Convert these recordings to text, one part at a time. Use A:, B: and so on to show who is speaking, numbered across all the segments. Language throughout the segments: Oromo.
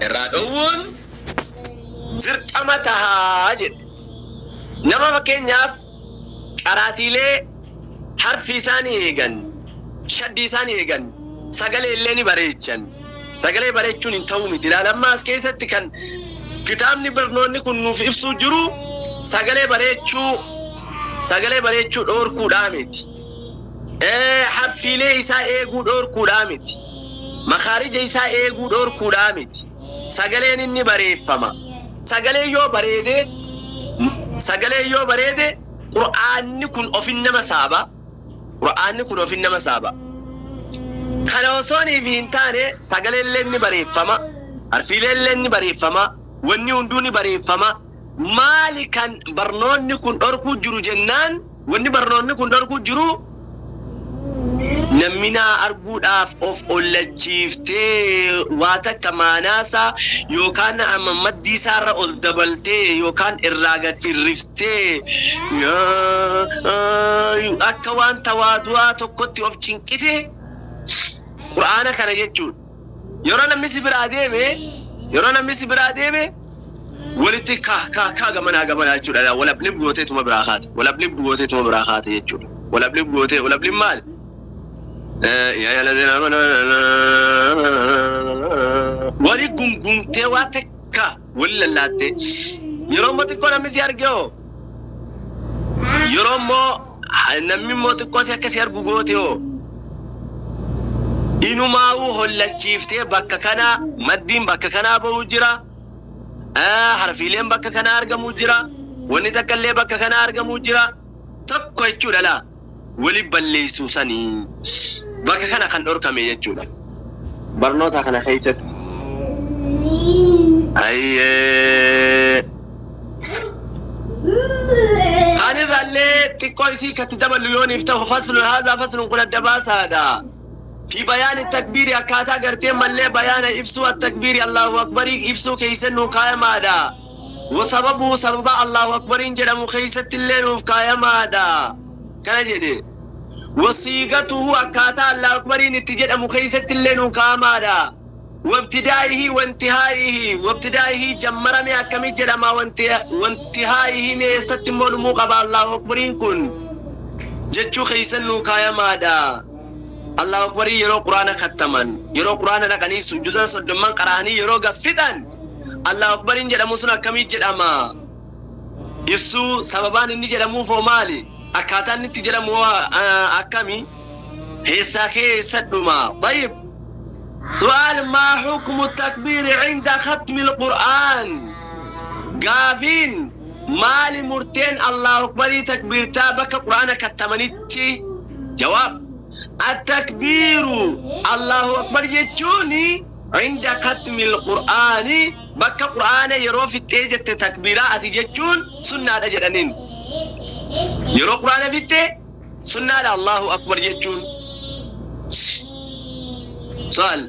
A: Irraa dhoowwuun dirqama tahaa jedhe. Nama fakkeenyaaf qaraatiilee harfii isaanii eegan, shaddii isaanii eegan, sagalee illee ni bareechan. Sagalee bareechuun hin ta'uu miti. Ilaala amma as keessatti kan kitaabni barnoonni kun nuuf ibsuu jiru sagalee bareechuu sagalee bareechuu dhoorkuudhaa miti. Harfiilee isaa eeguu dhoorkuudhaa miti. Makaarija isaa eeguu dhoorkuudhaa miti. Sagaleen inni bareeffama. Sagaleen yoo bareede sagaleen yoo bareede Qur'aanni kun ofin nama saaba. Qur'aanni kun ofin nama saaba. Kana osoo hin taane sagaleen ni bareeffama. Harfiileen ni bareeffama. Wanni hunduu ni bareeffama. Maali kan barnoonni kun dhorkuu jiru jennaan, wanni barnoonni kun dhorkuu jiru namni naa arguudhaaf of ollachiiftee waa takka maanaasaa yookaan amma maddii isaarra ol dabaltee yookaan irraa gad hirriftee akka waan tawaadu'aa tokkotti of cinqite Qur'aana kana jechuudha. Yeroo namni si biraa deeme, yeroo namni si biraa deeme walitti kaa kaa kaa gamanaa gamanaa jechuudha. Walablib gooteetuma biraa kaate. Walablib gooteetuma biraa kaate jechuudha. Walablib gootee, walablib maali? Wali gungumtee waa takka wali lallaattee. Yeroo immoo xiqqoo namni si arge hoo? Yeroo immoo namni immoo xiqqoo si akka si argu goote hoo? Inumaa'uu hollachiiftee bakka kanaa maddiin bakka kanaa ba'uu jira. Harfiileen bakka kanaa argamuu jira. Wanni takka illee bakka kanaa argamuu jira. Tokko jechuudha laa wali balleessuu sanii bakka kana kan dhorkame jechuudha. Barnoota kana keessatti. Ayyee. Kaan irraallee xiqqoo isii katti daballu yooniif ta'u, faslun haadhaa, faslun kun adda baasaadha. Fi bayaani takbiiri, akkaataa gartee mallee bayaana ibsuu, at-takbiiri, Allahu akbarii ibsuu keessa nuu kaayamaadha. Wasababuu, sababa Allahu akbariin jedhamu keessatti illee nuuf kaayamaadha. Kana jedhe. Wasiigatuhu, akkaataa Allahu akbariin itti jedhamu keessatti illee nuu kaayamaadha. Wabtidaa'ihi wantihaa'ihi, wabtidaa'ihi jammarame akkamii jedhama, wantihaa'ihi mee eessatti immoo dhumuu qaba Allahu akbariin kun jechuu keessan nuu kaayamaadha. Allahu akbarii yeroo Quraana kattaman, yeroo Quraana dhaqanii juza 30 qara'anii yeroo gaffixan Allahu akbariin jedhamu sun akkamii jedhama? Ibsuu, sababaan inni jedhamuuf hoo maali? Akkaataan inni itti jedhamu hoo akkami? Eessaa kee eessa dhuma? Tayyib. Su'aal: maa hukmu takbiiri cinda khatmi al-Qur'aan? Gaafiin maali murteen Allahu akbarii takbiirtaa bakka Qur'aana kattamanitti? Jawaab: At-takbiiru, Allahu akbar jechuun, cinda khatmi al-Qur'aani, bakka Qur'aana yeroo fixxee jette takbiiraa ati jechuun sunnaadha jedhaniin. Yeroo Qur'aana fixxe sunnaadha Allahu akbar jechuun. Su'aal: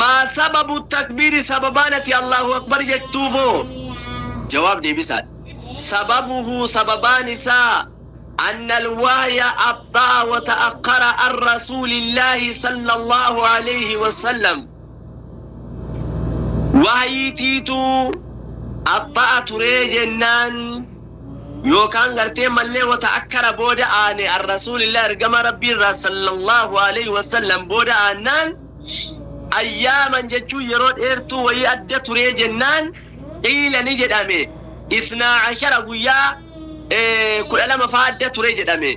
A: maa sababu takbiiri, sababaan ati Allahu akbar jettuufoo? Jawaab, deebisaadha. Sababuhu, sababaan isaa, anna alwahya abxa'a wa ta'akkara an rasuulillaahi sallallahu alayhi wasallam, wahyiitiitu abxa'a turee jennaan yookaan gartee mallee wata akkara booda aane, an rasuulillah, ergama rabbii irraa, sallallahu alayhi wasallam booda aannaan, ayyaaman jechuun yeroo dheertuu wayii adda turee jennaan, qiila, ni jedhame, 12 guyyaa 12 faa adda ture jedhame.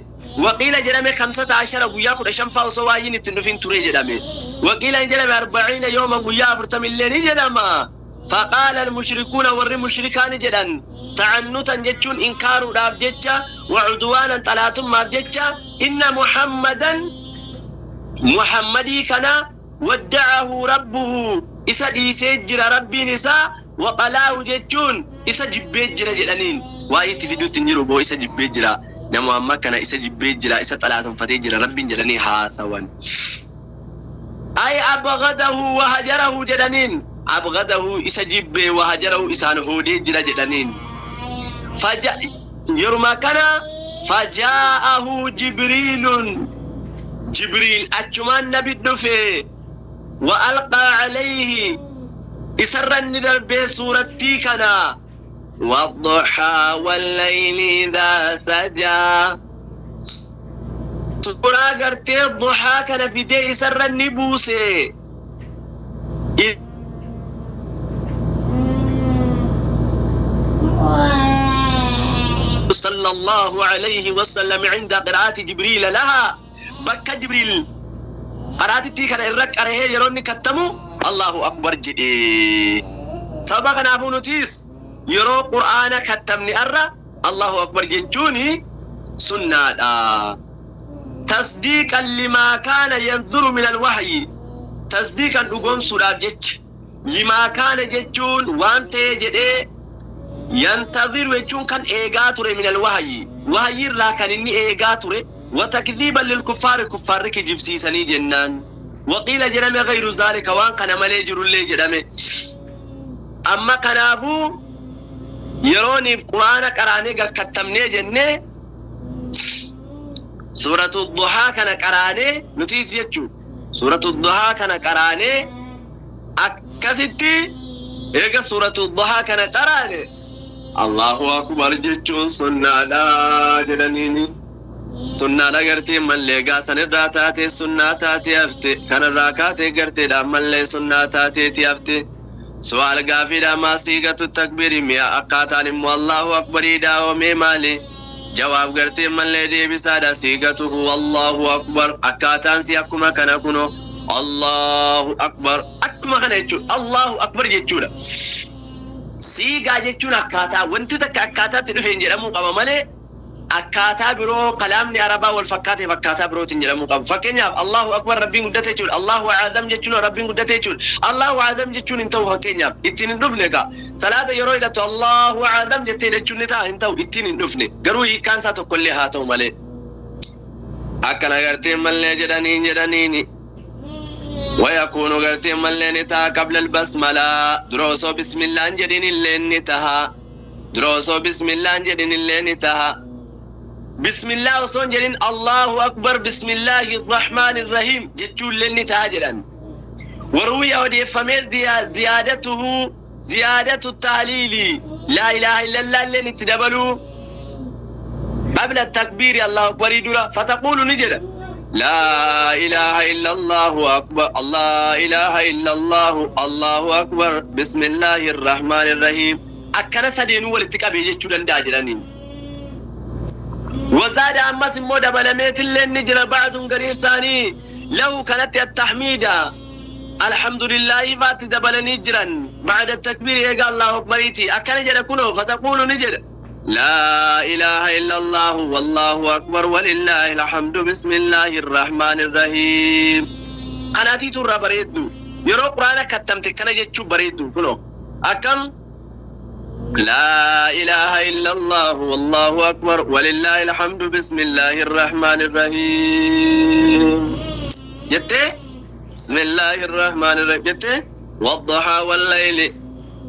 A: Waqiila, jedhame, 15 guyyaa 15 faa osoo waayyiin ittiin dhufin ture jedhame. Waqiila, ni jedhame, 40 yooma, guyyaa 40 illee ni jedhama. Faqaala almushrikuuna, warri mushrikaa ni jedhan, ta'annutan jechuun inkaaruudhaaf jecha, wacudwaanan, xalaatummaaf jecha, inna Muhammadan, Muhammadii kana, wadda'ahu rabbuhu, isa dhiisee jira rabbiin isaa, waqalaahu jechuun isa jibbee jira jedhaniin. Waa'ee itti fiduutti hin jiru boo, isa jibbee jira, nama amma kana isa jibbee jira, isa xalaatumfatee jira rabbiin jedhanii haasawan. Ay abghadahu wahajarahu jedhaniin. Abghadahu, isa jibbee, wahajarahu, isaan hoodee jira jedhaniin. Faja yeruma kana fajaa'ahu Jibriilun, Jibriil achumaan nabi dhufe, wa alqaa alayhi Isarra inni darbee suurattii kana والضحى والليل إذا سجى suuraa gartee duhaa kana fidee isarra ni buuse. صلى الله عليه وسلم عند قراءة جبريل لها بك جبريل قراءتي كان إرك أرهي يروني كتمو الله أكبر جدي سبق نافو نتيس يرو قرآن كتمني أرى الله أكبر جدوني سنة تصديقا لما كان ينظر من الوحي تصديقا نقوم سورة جج لما كان ججون وانت جدي ينتظر وجون كان إيغاتوري من الوحي وحي را كان إني إيغاتوري وتكذيبا للكفار كفار كجبسي سني جنان وقيل جنم غير ذلك وان كان ملي جر اللي جنم أما كنافو يروني في قرآن قراني كتمني جنة سورة الضحى كان قراني نتيز يجو سورة الضحى كان قراني أكستي إيغا سورة الضحى كان قراني الله أكبر جتشون سنة لا جنانيني سنة لا قرتي من لي قاسن الراتاتي سنة تاتي أفتي كان الراكاتي قرتي لا من لي سنة تاتي تيفتي سؤال قافي لا ما سيقة التكبير ميا أقاتان الله أكبر دا ومي مالي جواب قرتي من لي دي بسادة سيقته والله أكبر أقاتان سيأكما كان كنو الله أكبر أكما كان يجو الله أكبر جتشو siigaa jechuun akkaataa wanti takka akkaataatti dhufeen jedhamuu qaba malee akkaataa biroo kalaamni arabaa wal fakkaateef akkaataa birootiin jedhamuu qaba. Fakkeenyaaf Allahu akbar rabbiin guddate jechuudha. Allahu azam jechuun rabbiin guddate jechuudha. Allahu azam jechuun hin ta'u fakkeenyaaf ittiin hin dhufne egaa salaata yeroo hidhattu Allahu azam jettee hidhachuun ni ta'a hin ta'u ittiin hin dhufne garuu hiikkaan isaa tokkollee haa ta'u malee. Akkana gartee mallee jedhaniin jedhaniini. ويكون قرتي من لنتا قبل البسملة دروسو بسم الله جدين اللي دروسو بسم الله جدين اللي بسم الله وصون جدين الله أكبر بسم الله الرحمن الرحيم جتشو اللي نتها جدن وروي ودي فميل زيادته زيادة التهليل لا إله إلا الله اللي نتدبلو قبل التكبير الله أكبر فتقول نجد لا إله إلا الله أكبر الله إله إلا الله الله أكبر بسم الله الرحمن الرحيم أكنا سدين ولتك أبي جتشو داجرانين وزاد أمس مودة بلميت اللي نجر بعض قريساني لو كانت التحميدة الحمد لله فات دبل نجرا بعد التكبير يقال الله أكبريتي أكنا جرى فتقول نجر لا إله إلا الله والله أكبر ولله الحمد بسم الله الرحمن الرحيم قناتي ترى بريدو يرو قرآن كتمت كان جتشو بريدو كنو أكم لا إله إلا الله والله أكبر ولله الحمد بسم الله الرحمن الرحيم جتة بسم الله الرحمن الرحيم جتة والضحى والليل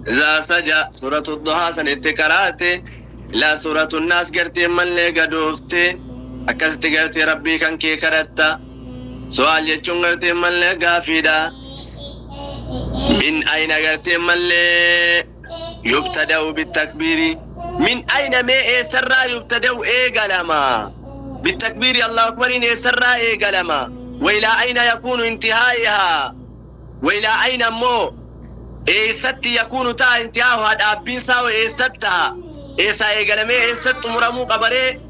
A: إذا سجى سورة الضحى سنتكراته لا سورة الناس قرتي من لي قدوفتي أكست قرتي ربي كان كي كرتا سؤال يجون قرتي من لي قافدا من أين قرتي من لي يبتدأ بالتكبير من أين ما إيه سرى يبتدأ إيه قلما بالتكبير الله أكبر إيه سرى إيه قلما وإلى أين يكون انتهائها وإلى أين مو إيه ست يكون تا انتهاءها أبين ساو إيه ستها إيسا إيغلمي إيسا تمرمو قبري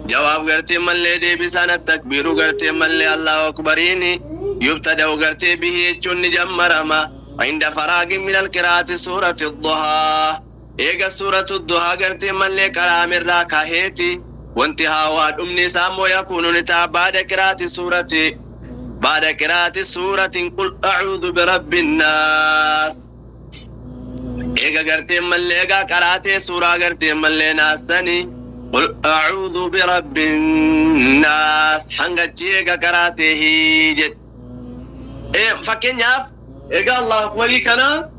A: جواب قرتي من لي دي بسان التكبير قرتي من لي الله أكبريني يبتدأ قرتي به يجن جمرما عند فراغ من القراءة سورة الضحى إيغا سورة الضحى قرتي من لي كلام الراكاهيتي وانتهاء أمني سامو يكون نتا بعد قراءة سورة بعد قراءة سورة قل أعوذ برب الناس إيغا قرتي من لي قراتي سورة قرتي من لي ناسني قل أعوذ برب الناس حنقتي إيغا قراتي هيجت إيه فكين ياف إيغا الله أكبر كنا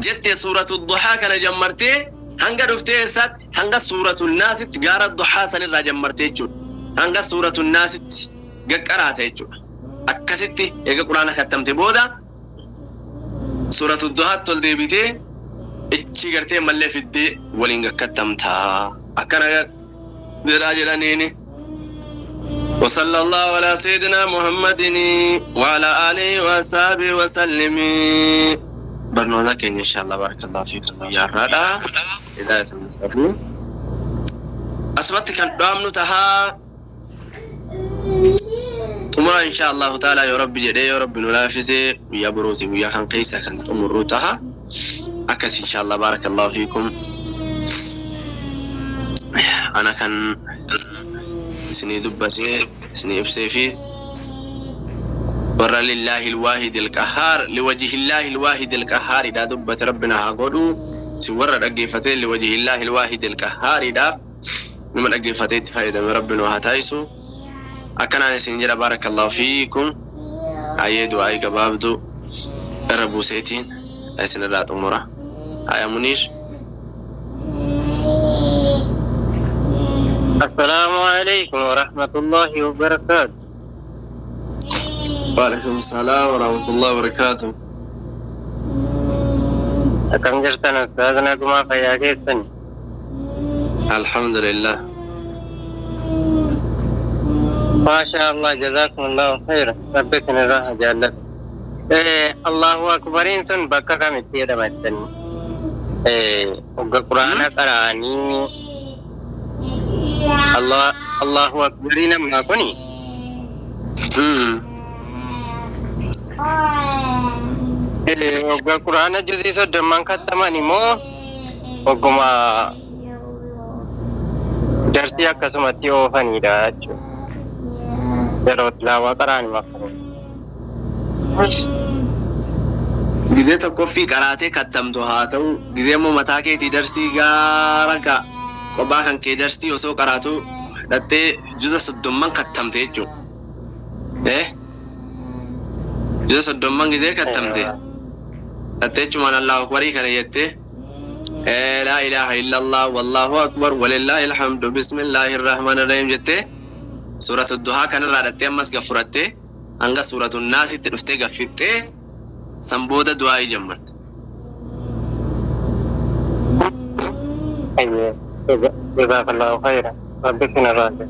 A: جت سورة الضحى كان جمرتي هنگا دفتي سات هنگا سورة الناس تجارة الضحى سن را جمرتي جون هنگا سورة الناس قراتي جون أكستي إيغا قرآن ختمتي بودا Suuratu Duhaatti ol deebitee ichi gartee mallee fiddee waliin gakkattamtaa akkana jedhaa jedhaniini. وصلى الله على سيدنا محمد وعلى آله وصحبه وسلم. برنامج كين إن شاء الله. بارك الله فيكم يا ردا هداية المسلمين. أثبت كان دامن تها xumura insha Allahu ta'ala, yoo Rabbi jedhee, yoo Rabbi nu laaffise, guyyaa birooti guyyaa kan keessa kan xumurru taha. Akkas insha Allah. Barakallahu fiikum. Ana kan isinii dubbatee isinii ibsee fi warra lillahi alwaahid alqahhaar, liwajhi alwaahid alqahhaar dha dubbate Rabbina haa godhu. Si warra dhaggeeffatee liwajhi alwaahid alqahhaar nama dhaggeeffatee itti fayyadame Rabbinu haa taasisu. Akkanaan isin jedha. Barakallahu fiikum. Ayyee, du'aa'ii gabaabduu irra buuseetiin isin irraa xumura. Haya, Muniir.
B: السلام عليكم ورحمة الله وبركاته.
A: وعليكم السلام ورحمة الله وبركاته.
B: Akkam jirtan ustaazna gumaa, fayyaa keessan?
A: الحمد لله.
B: ما شاء الله، جزاكم الله خيرا، Rabbi isin irraa haa jaallatu. Allahu akbariin sun bakka kamitti jedhama jettanii? Hogga Quraana qara'anii Allah Allahu akbariin ammaa kuni hogga Quraana juzii 30n kattaman immoo hogguma darsii akkasumatti oofanidha jechuudha. Yeroo tilaawaa qara'an akkasuma.
A: Gizee tokkoffii qaraatee kattamtu haa ta'u, gizee immoo mataa keetii darsii gaara ka kophaa kan kee darsii osoo qaraatu hidhattee juza 30n kattamte jechuudha. Juza 30n gizee kattamte hidhattee jechumaan Allahu akbarii kana jettee, لا إله إلا الله والله أكبر ولله الحمد بسم الله الرحمن الرحيم jettee, suuratu Duhaa kanarraa hidhattee ammas gaffurattee hanga suuratu Naasitti dhuftee gaffixxee, san booda du'aa jammarte.
B: Ayyee, جزاك الله خيرا. Rabbi isin irraa haa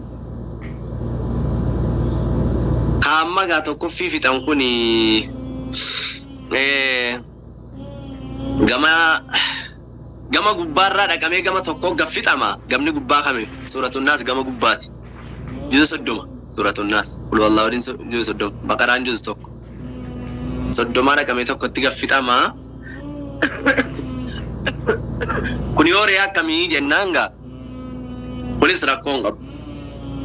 A: Kaamma gaa tokkoffii fixan kun gama gubbaarraa dhaqamee gama tokko gaffixama. Gamni gubbaa kami? Suuratu Naas gama gubbaati. Juza 30 suuratu Naas. Qul wallahu waliin juza 30. Baqaraan juza 1. 30 dhaqamee tokkotti gaffixama. Kun yoo ree akkamii jennaan gaa, kunis rakkoo hin qabu.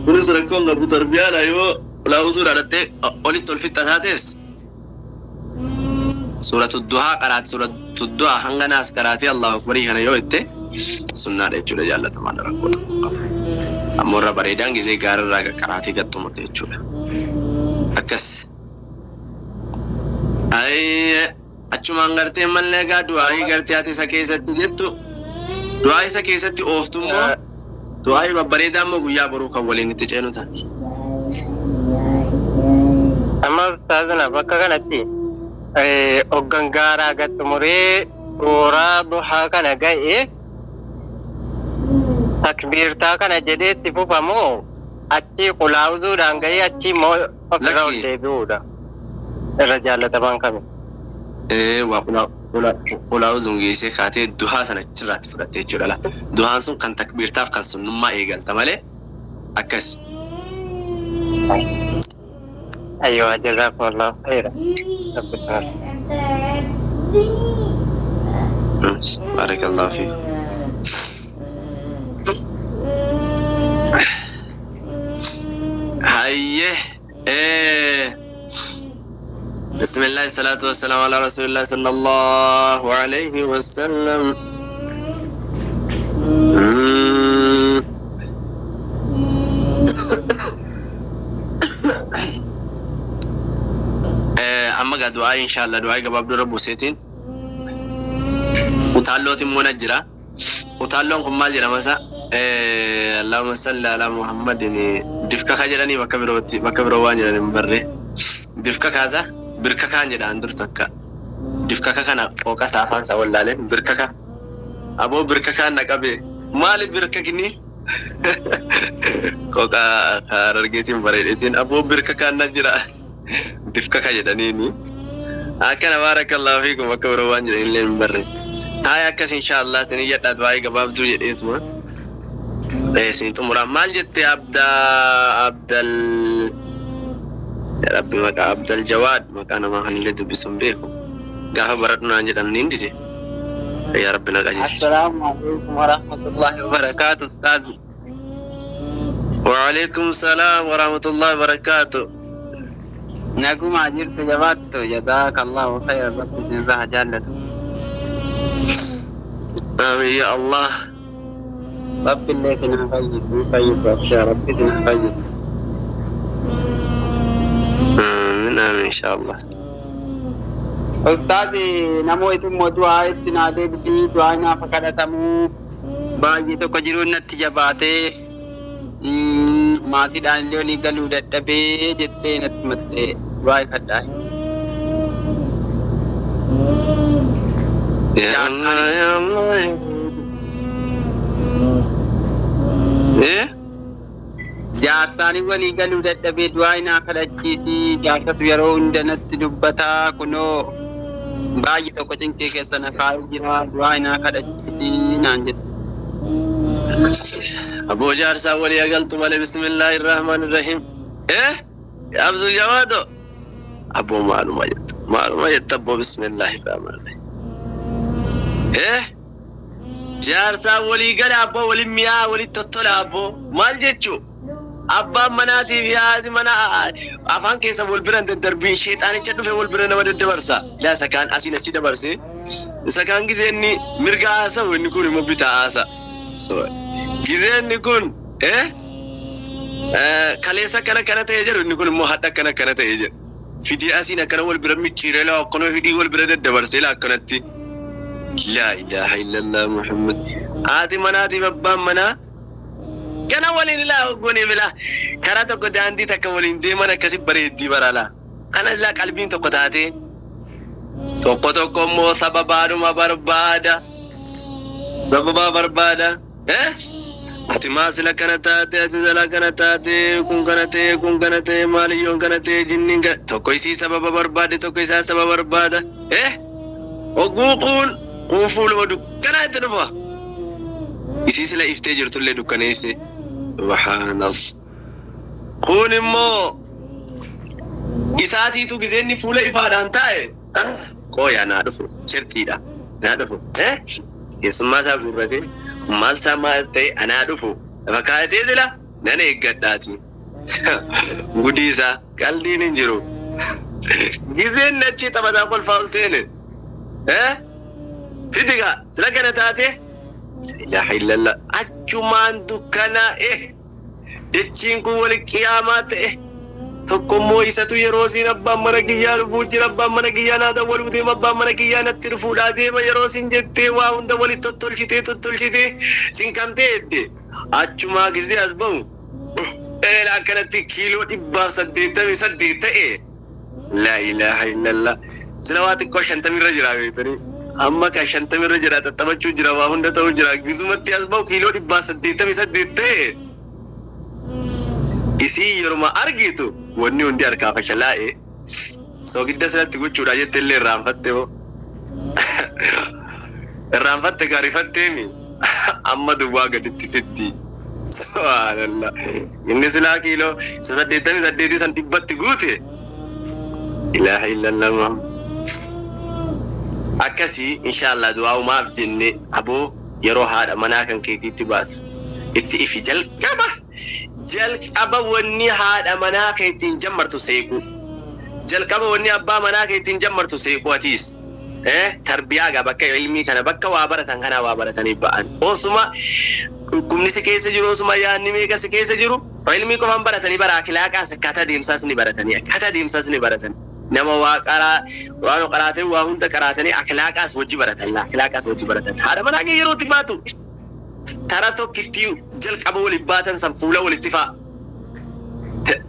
A: Kunis rakkoo hin qabu. Tarbiyaadha, yoo ulaawutuu dhalattee olitti ol fixxa taates, suuratu Duhaa qaraati, suuratu Duhaa hanga Naas qaraatee Allahu akbarii kana yoo itte sunnaadha jechuudha, jaallatamaadha, rakkoo tokko qabu. Ammoo irra bareedaan gizee gaararraa qaraatee gad xumurte jechuudha. Akkas. Ayyee, achumaan gartee mallee gaa du'aayii gartee ati isa keessatti jettu, du'aa isa keessatti ooftu immoo, du'aayii babbareedaa immoo guyyaa boruu kan waliin itti ceenu taati.
B: Amma ustaazna bakka kanatti hoggan gaaraa gad xumuree suuraa Duhaa kana ga'e, takbiirtaa kana jedhee itti fufamoo achi qulaawuzuudhaan ga'ee achi immoo ofirra ol
A: Lakki.
B: deebi'uudha? Irra jaallatamaan kami?
A: Waa qulaawuzuun geessee kaatee Duhaa sana achirraatti fudhatte jechuudha. La. Duhaan sun kan takbiirtaaf kan sunnummaa eegalta malee akkas.
B: أيوة، جزاكم الله خيرا. Rabbi isin irraa.
A: بارك الله فيك. Hayyee. بسم الله، الصلاة والسلام على رسول الله صلى الله عليه وسلم. Amma gaa du'aa inshallah du'aa gabaabduu irra buuseetiin utaallooti immoo na jira. Utaalloon kun maal jedhama isa? اللهم صل على محمد. Difka ka jedhanii bakka birootti, bakka biroo waan jedhan hin barre. Difka kaasa birka kaan jedhaan dur takka. Difkaka kana qooqa isaa afaan isaa wallaaleen birkaka. Aboo birkakaan na qabe. Maali birkakni? Qooqa harargeetiin bareedeetiin aboo birkakaan na jira. Difkaka jedhaniini. Akkana, baarakallahu fiikum, akka biroo waan jedhan illee hin barre. Haaya, akkas inshaallah tini jedhaa baay'ee gabaabduu jedheetuma. Isin xumura maal jette Abda Abdal, yaa Rabbi, maqaa Abdal Jawaad, maqaa namaa kanillee dubbisuun beeku. Gaafa baradhu naan jedhan niin dide. Yaa Rabbi, na qajeelchi.
B: Assalaamu alaikum warahmatullahi wabarakatuh, Ustaz.
A: وعليكم السلام ورحمة الله وبركاته.
B: Naguma jirtu, jabaattu? Jazakallahu khairan, Rabbi isinirraa haa jaallatu.
A: آمين يا الله.
B: Rabbi illee isin haa fayyisu, fayyisu, abshaa Rabbi isin haa fayyisu.
A: آمين آمين إن شاء الله.
B: Ustaazi, namooti immoo du'aa itti naa deebisii, du'aa naaf kadhatamuu baay'ee tokko jiruun natti jabaatee, maatiidhaan illee olii galuu dadhabee jettee natti mattee du'aa kadhaa.
A: يا الله يا الله. إيه؟
B: Jaarsaanii walii galuu dadhabee, du'aa naa kadhachiisii, jaarsatu yeroo hunda natti dubbataa, kunoo baay'ee tokko cinqii keessa na kaa'ee jira, du'aa naa kadhachiisii naan jedhe.
A: Aboo, jaarsaa walii agaltu malee, بسم الله الرحمن الرحيم. إيه؟ يا عبد الجواد. Aboo, maaluma jetta, maaluma jetta aboo, بسم الله الرحمن الرحيم. إيه؟ Jaarsaa walii gala abboo, waliin mi'aa, walitti tottola abboo, maal jechuu? Abbaan manaatii fi haati manaa afaan keessa wal bira hin daddarbiin, sheexaanicha dhufe wal bira nama daddabarsa. Ilaa, isa kaan asiin achi dabarse, isa kaan gizee inni mirga haasa'u inni kun immoo bitaa haasa. Gizee inni kun kaleessa akkana akkana ta'e jedhu, inni kun immoo hadha akkana akkana ta'e jedhu. Fidii asiin akkana wal bira micciiree laa, akkana fidii wal bira daddabarsee laa akkanatti. لا إله إلا الله Muhammad. Haati manaatiif abbaan manaa kana waliin ilaa goonee bilaa karaa tokko daandii takka waliin deeman akkasi bareeddii barala. Kana ilaa qalbiin tokko taatee, tokko tokko immoo sababaadhuma barbaada. Sababaa barbaada. Ati maa sila kana taate, ati sila kana taate, kun kana ta'e, kun kana ta'e, maaliyyoon kana ta'e, jinniin kana, tokko isii sababa barbaade, tokko isaa sababa barbaada. Oguu kun kun fuuluma dukkanaa itti dhufa. Isii sila iftee jirtullee dukkaneesse. Subhaanallah. Kun immoo isaatiitu gizeenni fuula ifaadhaan taa'e. Qooyaa naa dhufu shirtiidha. Naa dhufu. Keessummaa isaa guurratee maal isaa maal ta'e anaa dhufu. Lafa kaayatee sila nan eeggadhaati. Gudii isaa qaldiin hin jiru. Gizeen achi taphataa kolfaa ol seene. Fidiga sila kana taate. إله إلا الله. Achumaan dukkanaa'e. Dachiin kun wali qiyaamaa ta'e. Tokkommoo isatu yeroo siin abbaan mana kiyyaa dhufuu jira, abbaan mana kiyyaa naa dawwaluu deema, abbaan mana kiyyaa natti dhufuudhaa deema yeroo siin jettee waa hunda walitti tottolchitee tottolchitee cinqamtee edde. Achumaa gizee as bahu dheeraa akkanatti kiiloo 188 ta'e. لا إله إلا الله. Sila waa xiqqoo 50rra jira beektanii. Amma kan 50rra jira, xaxxabachuu jira, waa hunda ta'uu jira. Gizumatti as bahu kiiloo 188 ta'e. Isii yeruma argitu wanni hundi harkaa fashalaa'e. Soogidda silatti gochuudha jette illee irraanfatte moo. Irraanfatte, gaarifatteemi. Amma duwwaa gaditti fitti. Subhaanallah. Inni silaa kiiloo 88 san 100tti guute. إله إلا الله Muhammad. Akkasii inshaallah du'aa'umaaf jenne, aboo, yeroo haadha manaa kan keetiitti baatu itti ifi jalqaba jalqaba wanni haadha manaa keetiin jammartu seequu, jalqaba wanni abbaa manaa keetiin jammartu seequu. Atiis tarbiyaa gaa bakka ilmii kana, bakka waa baratan kanaa waa baratanii ba'an, osuma dhukkubni si keessa jiru, osuma yaadni meeqa si keessa jiru, ilmii qofaan baratanii bara akilaaqaas akkaataa deemsaas ni baratanii, akkaataa deemsaas ni baratan. Nama waa qaraa waan qaraatee waa hunda qaraatanii akilaaqaas wajji baratan, akilaaqaas wajji baratan. Haadha manaa kee yeroo itti baatu tara tokkitti jalqaba waliin baatan san fuula walitti fa'a.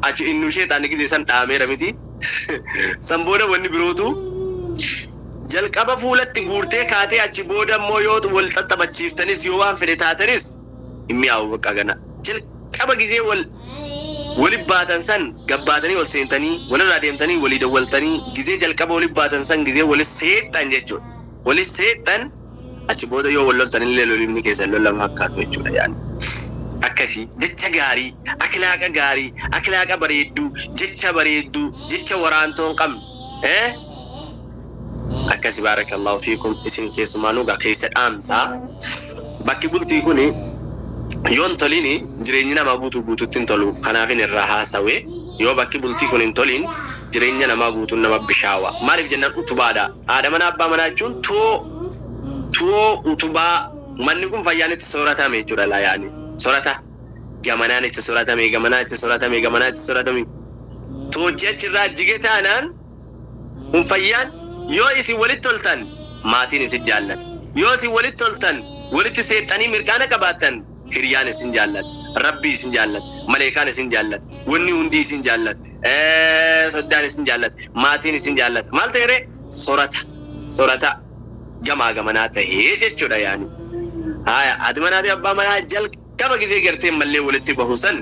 A: Achi innu sheexaanni gisee san dhaameera miti. San booda wanni birootu Jalqaba fuulatti guurtee kaatee achi booda immoo yoo wal xaxxabachiiftanis yoo waan fedhe taatanis hin mi'aawu bakka gana. Jalqaba gizee wal wali baatan san gabbaatanii ol seentanii walirraa deemtanii walii dawwaltanii gizee jalqaba wali baatan san gizee wali seexan jechuudha. Wali seexan achi booda yoo wal loltan illee lolimni keessan lola fakkaatu jechuudha yaani. Akkasii jecha gaarii, akhlaaqa gaarii, akhlaaqa bareedduu, jecha bareedduu, jecha waraantoo hin qabne. Akkasi baarakallahu fiikum isin keessumaa nugaa keessa dhaamsaa. Bakki bultii kuni yoo hin tolin jireenyi namaa guutuu guutuutti hin tolu. Kanaafin irraa haasawee yoo bakki bultii kun hin tolin jireenya namaa guutuun nama bishaawa. Maaliif jennaan utubaadha. Haadha manaa abbaa manaa jechuun tu'oo utubaa manni kun fayyaan itti sooratame jechuudha laa yaani. Soorata gamanaan itti sooratame gamanaa itti sooratame gamanaa itti sooratame. Toochi achirraa jige taanaan kun fayyaan yoo isin walitti toltan maatiin isin jaallata. Yoo isin walitti toltan walitti seexanii mirqaana qabaattan hiriyaan isin jaallata. Rabbi isin jaallata. Maleekaan isin jaallata. Wanni hundi isin jaallata. Soddaan isin jaallata. Maatiin isin jaallata. Maal ta'e ree? Soorata. Soorata gamaa gamanaa ta'ee jechuudha yaani. Haya, haati manaa fi abbaa manaa jalqaba gizee gartee mallee walitti bahu san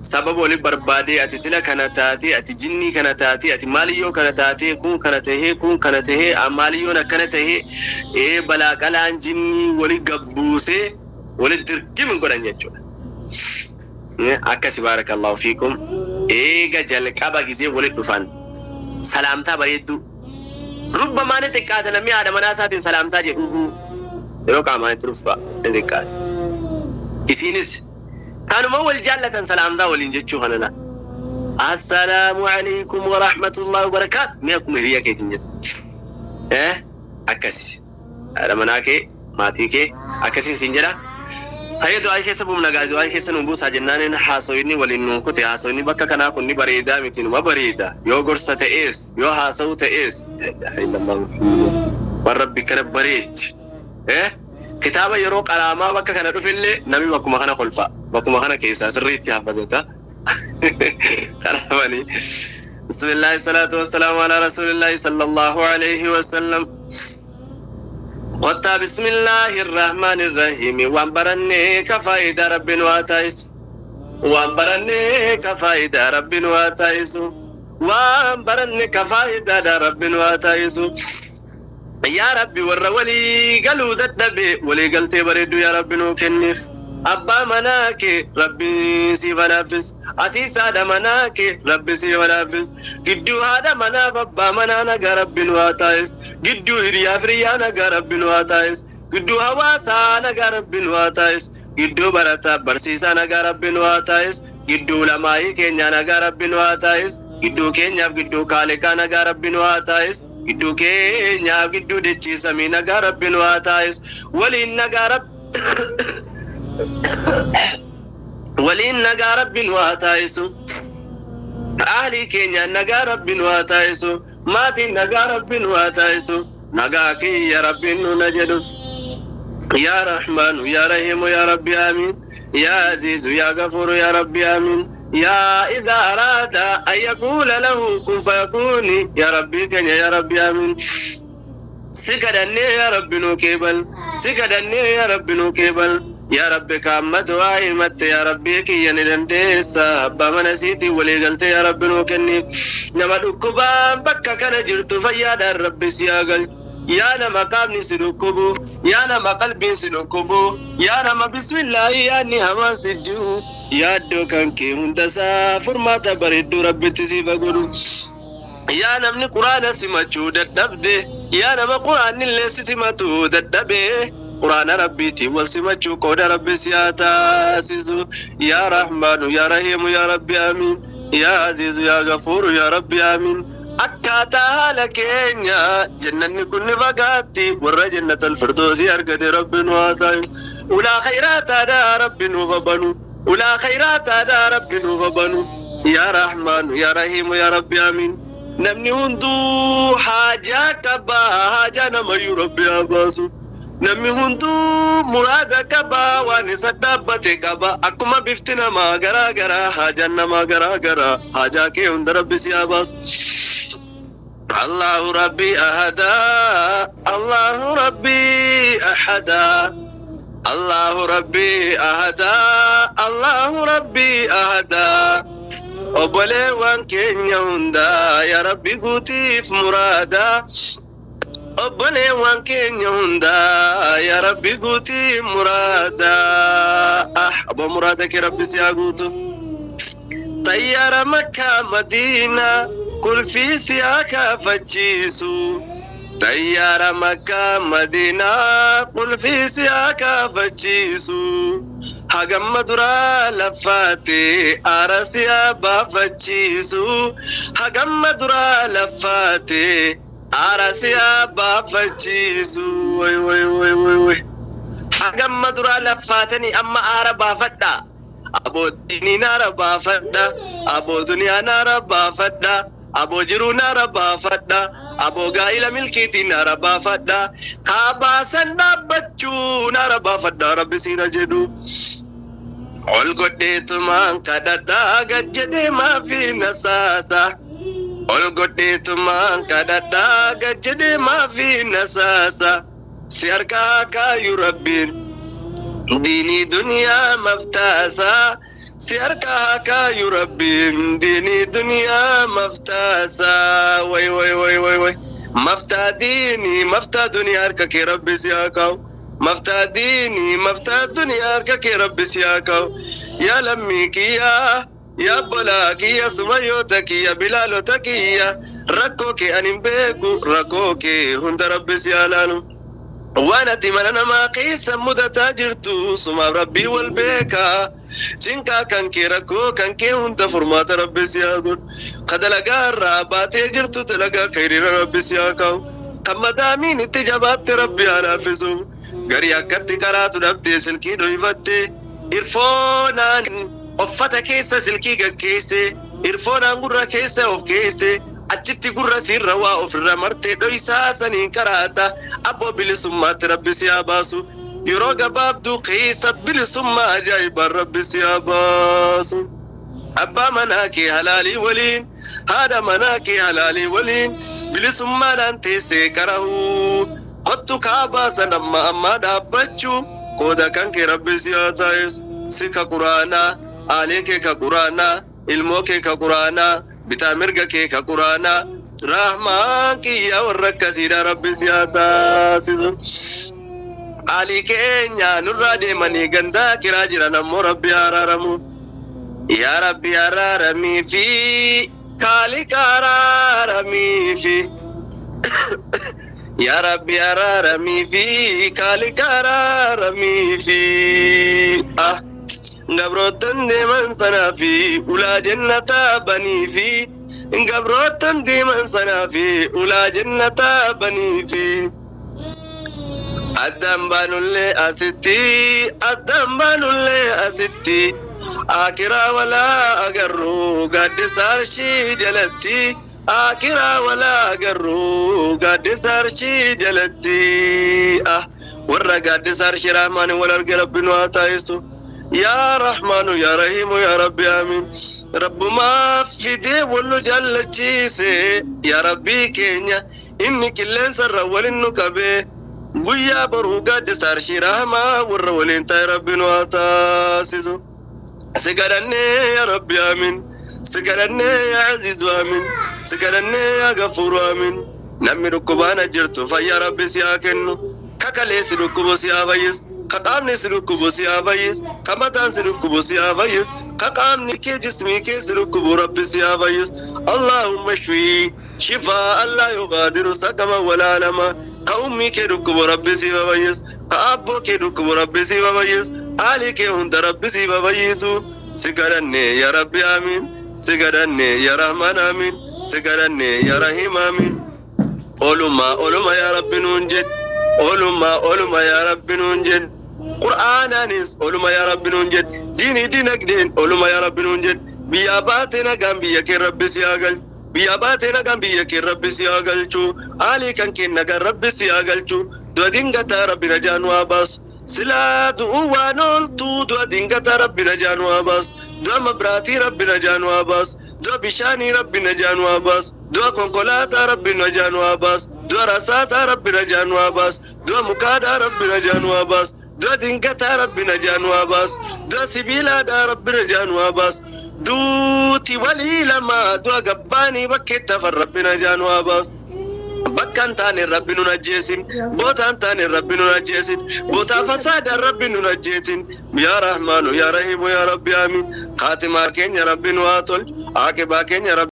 A: sababa wali barbaadee ati sila kana taatee ati jinnii kana taatee ati maaliyyoo kana taatee kun kana tahee kun kana tahee maaliyyoon akkana tahee balaa qalaan jinnii wali gabbuusee wali dirqimi godhan jechuudha. Akkasi baarakallahu fiikum eega jalqaba gizee wali dhufan salaamtaa bareedduu rubba maani xiqqaata namni haadha manaa isaatiin salaamtaa jedhu yeroo qaamaan itti dhufa ni xiqqaata. Isiinis kanuma wal jaallatan salaamtaa waliin jechuu kana la. Assalaamu alaikum wa rahmatullahi wa barakaatu. Mee akkuma hiriya keetiin jedhu. Akkasi. Haadha manaa kee maatii kee akkasiin siin jedha. Hayya du'aa keessa buufna gaa du'aa keessa nu buusaa jennaan haasawinni waliin nuun kute haasawinni bakka kanaa kun ni bareedaa miti numa bareeda yoo gorsa ta'ees yoo haasa'u ta'ees waan rabbi kana bareechi. Kitaaba yeroo qaraamaa bakka kana dhufellee namni bakkuma kana kolfa bakkuma kana keessaa sirriitti hafazata. Kanaafani bismillahi salaatu wassalaamu alaa rasuulillahi sallallahu alayhi wasallam. Qottaa bismillahi irrahmaani irrahiim waan barannee ka faayidaa rabbiin waa taayisu. Waan barannee ka faayidaa rabbiin waa taayisu. Waan baranne ka faayidaadha rabbiin waa taayisu. Yaa Rabbi warra walii galuu dadhabe walii galtee bareedduu yaa Rabbi nuu kenniif. Abbaa manaa kee Rabbi siif laaffis. Atiis haadha manaa kee Rabbi siif laaffis. Gidduu haadha manaaf abbaa manaa nagaa Rabbi nu haa taa'is. Gidduu hiriyaaf hiriyaa nagaa Rabbi nu haa taa'is. Gidduu hawaasaa nagaa Rabbi nu haa taa'is. Gidduu barataa barsiisaa nagaa Rabbi nu haa taa'is. Gidduu lamaayii keenyaa nagaa Rabbi nu haa taa'is. Gidduu keenyaaf gidduu kaaliqaa nagaa Rabbi nu haa taa'is. Gidduu keenyaaf gidduu dachiisamii nagaa Rabbi nu haa taa'is. Waliin nagaa Rabbi waliin nagaa Rabbi nu haa taa'isu. Ahlii keenyaan nagaa Rabbi nu haa taa'isu. Maatiin nagaa Rabbi nu haa taa'isu. Nagaa kiyya Rabbiin nu na jedhu. Yaa Rahmaanu yaa Rahiimu yaa Rabbi amiin. Yaa Aziizu yaa Gafuuru yaa Rabbi amiin. Yaa idhaa araada an yaquula lahu kun fayakuuni yaa Rabbii keenya yaa Rabbi amiin. Si kadhannee yaa Rabbi nuu keebal. Si kadhannee yaa Rabbi nuu keebal. Yaa Rabbi kaamma du'aa himatte yaa Rabbii kiyya ni dandeessa. Abbaa mana siitiin walii galtee yaa Rabbi nuu kenni. Nama dhukkubaan bakka kana jirtu fayyaadhaan Rabbi si haa galchu. Yaa nama qaamni si dhukkubu, yaa nama qalbiin si dhukkubu, yaa nama bismillaahi yaadni hamaan si jiru. Yaaddoo kan kee hundasaa furmaata bareedduu Rabbitti siif haa godhu. Yaa namni quraana simachuu dadhabde, yaa nama quraanni illee si simatu dadhabe, quraana Rabbiitiin wal simachuu qooda Rabbi si haa taasisu. Yaa Rahmaanu yaa Rahiimu yaa Rabbi amiin. Yaa Aziizu yaa Gafuuru yaa Rabbi amiin. Akkaataa haala keenya jannanni kun ni fagaatti warra jannatal firdoosii argate Rabbi nu haa taa'isu. Ulaa khayraataadhaa Rabbi nuuf banu. Ulaa khayraataadhaa Rabbi nuuf banu. Yaa Rahmaanu yaa Rahiimu yaa Rabbi amiin. Namni hunduu haajaa qaba haajaa namayyuu Rabbi haa baasu. Namni hunduu muraada qaba waan isa dhaabbate qaba. Akkuma bifti namaa garaa garaa haajaan namaa garaa garaa haajaa kee hunda Rabbi si haa baasu. Allahu Rabbi ahadaa, Allahu Rabbi ahadaa, Allahu Rabbi ahadaa, Allahu Rabbi ahadaa. Obboleewwan keenya hundaa yaa Rabbi guutiif muraadaa. Obboleewwan keenya hundaa yaa Rabbi guutiif muraadaa. Ah, abbo muraada kee Rabbi si haa guutu. Xayyaara Makkaa Madiinaa kulfii si haa kaafachiisu. Xayyaara Makkaa Madiinaa kulfii si haa kaafachiisu. Hagamma duraa laffaate aara si haa baafachiisu. Hagamma duraa laffaate aara si haa baafachiisu. Way way way way way. Hagamma duraa laffaatanii amma aara baafadhaa. Aboo diinii naara baafadha, aboo duniyaa naara baafadha, aboo jiruu naara baafadha, aboo gaa'ila milkiitii naara baafadha, kaa baasan dhaabbachuu naara baafadha Rabbi siina jedhu. Ol godheetumaan kadhadhaa gad jedhee maafi nasaasa. Ol godheetumaan kadhadhaa gad jedhee maafi nasaasa. Si harkaa kaayu Rabbiin. Diinii duniyaa maftaasaa si harkaa kaayu Rabbiin diinii duniyaa maftaasaa way way way way way maftaa diinii maftaa duniyaa harka kee Rabbi si haa kaa'u maftaa diinii maftaa duniyaa harka kee Rabbi si haa kaa'u yaa lammii kiyyaa yaa obbolaa kiyya sumayyoota kiyya bilaalota kiyya rakkoo kee ani hin beeku rakkoo kee hunda Rabbi si haa laalu. Waan ati mana namaa keessa mudataa jirtu sumaaf Rabbii wal beekaa. Cinqaa kan kee rakkoo kan kee hunda furmaata Rabbi si haa godhu. Ka dalagaa irraa baatee jirtu dalagaa khayriirra Rabbi si haa kaa'u. Kan madaamiin itti jabaatte Rabbi haa laaffisu. Garii akkatti qaraatu dhabdee silkii dhoyfatte. Irfoonaan uffata keessa silkii gaggeesse. Irfoonaan gurra keessa of keesse. Achitti gurra siirra waa ofirra martee dhoysaa saniin qaraata. Abboo bilisummaatti Rabbi si haa baasu. Yeroo gabaabduu keessa bilisummaa ajaa'ibaan Rabbi si haa baasu. Abbaa manaa kee halaalii waliin, haadha manaa kee halaalii waliin bilisummaadhaan teessee qarahuu. Kottu kaabaa san amma ammaa dhaabbachuu qooda kan kee Rabbi si haa taasisu. Si ka Quraanaa, aalee kee ka Quraanaa, ilmoo kee ka Quraanaa, bitaa mirga kee ka Quraanaa. Rahmaan kiyya warra akkasiidha Rabbi si haa taasisu. Aalii keenya nurraa deemanii gandaa kiraa jiran ammoo Rabbi haa araaramuuf. Yaa Rabbi araaramii fi Kaaliqa araaramii fi. Yaa Rabbi araaramii fi Kaaliqa araaramii fi. Ah, gabroottan deeman sanaa fi ulaa jannataa banii fi. Gabroottan deeman sanaa fi ulaa jannataa banii fi. Addaan baanullee asitti, addaan baanullee asitti, akiraa walaa agarru gaaddisa arshii jalatti, akiraa walaa agarru gaaddisa arshii jalatti. Ah, warra gaaddisa arshii rahmaaniin wal arge Rabbi nu haa taasisu. Yaa Rahmaanu yaa Rahiimu yaa Rabbi amiin. Rabbumaa fidee wal nu jaallachiise yaa Rabbii keenya inni qilleensa irra waliin nu qabee guyyaa boruu gaaddisa arshii rahmaa warra waliin ta'e Rabbi nu haa taasisu. Si kadhannee yaa Rabbi amiin. Si kadhannee yaa Aziizu amiin. Si kadhannee yaa Gafuuru amiin. Namni dhukkubaan jirtu fayyaa Rabbi si haa kennu. Kakalee si dhukkubu si haa fayyisu. Ka qaamni si dhukkubu si haa fayyisu. Ka mataan si dhukkubu si haa fayyisu. Ka qaamni kee jismii kee si dhukkubu Rabbi si haa fayyisu. Allahumma shfii shifaa laa yugaadiru saqama walaa alama. Ka ummii kee dhukkubu Rabbi si haa fayyisu. Ka abboo kee dhukkubu Rabbi si haa fayyisu. Aalii kee hunda Rabbi si haa fayyisu. Si kadhanne yaa Rabbi amiin. Si kadhanne yaa Rahmaan amiin. Si kadhanne yaa Rahiim amiin. Oluma oluma yaa Rabbi nuun jedh. Oluma oluma yaa Rabbi nuun jedh. Qur'aanaanis oluma yaa Rabbi nuun jedh. Diinii dinagdeen oluma yaa Rabbi nuun jedh. Biyyaa baatee nagaan biyya kee Rabbi si haa galchu. Biyyaa baatee nagaan biyya kee Rabbi si haa galchu. Aalii kan kee nagaan Rabbi si haa galchu. Du'a dingataa Rabbi najaa nu haa baasu. Silaa du'uu waan ooltu du'a dingataa Rabbi najaa nu haa baasu. Du'a mabraatii Rabbi najaa nu haa baasu. Du'a bishaanii Rabbi najaa nu haa baasu. Du'a konkolaataa Rabbi najaa nu haa baasu. Du'a rasaasaa Rabbi najaa nu haa baasu. Du'a mukaadhaa Rabbi najaa nu haa baasu. Du'a dingataa Rabbi najaa nu haa baasu. Du'a sibiilaadhaa Rabbi najaa nu haa baasu. Duuti walii lama du'a gabbaanii bakkeetti hafan Rabbi najaa nu haa baasu. Bakka hin taane Rabbi nun ajjeesin. Boota hin taane Rabbi nun ajjeesin. Bootaa fasaadhaan Rabbi nun ajjeetin. Yaa Rahmaanu yaa Rahiimu yaa Rabbi amiin. Kaatimaa keenya Rabbi nu haa tolchu. Aaqibaa keenya Rabbi.